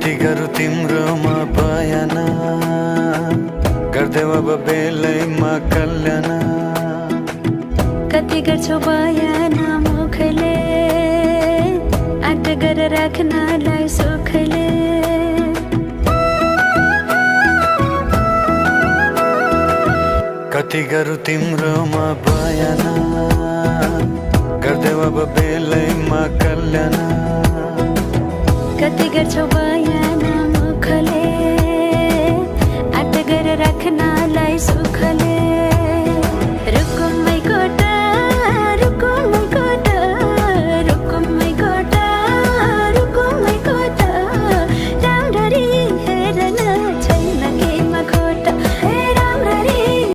कति गरौँ तिम्रोमा बयान, गर्देऊ अब बेलैमा कल्याण। कति गर्छौ बयान मुखले, आँट गरेर राख्नलाई सुखले। कति गरौँ तिम्रोमा बयान, गर्देऊ अब बेलैमा कल्याण। कति गर्छौ बयान मुखले, आँट गरेर राख्नलाई सुखले।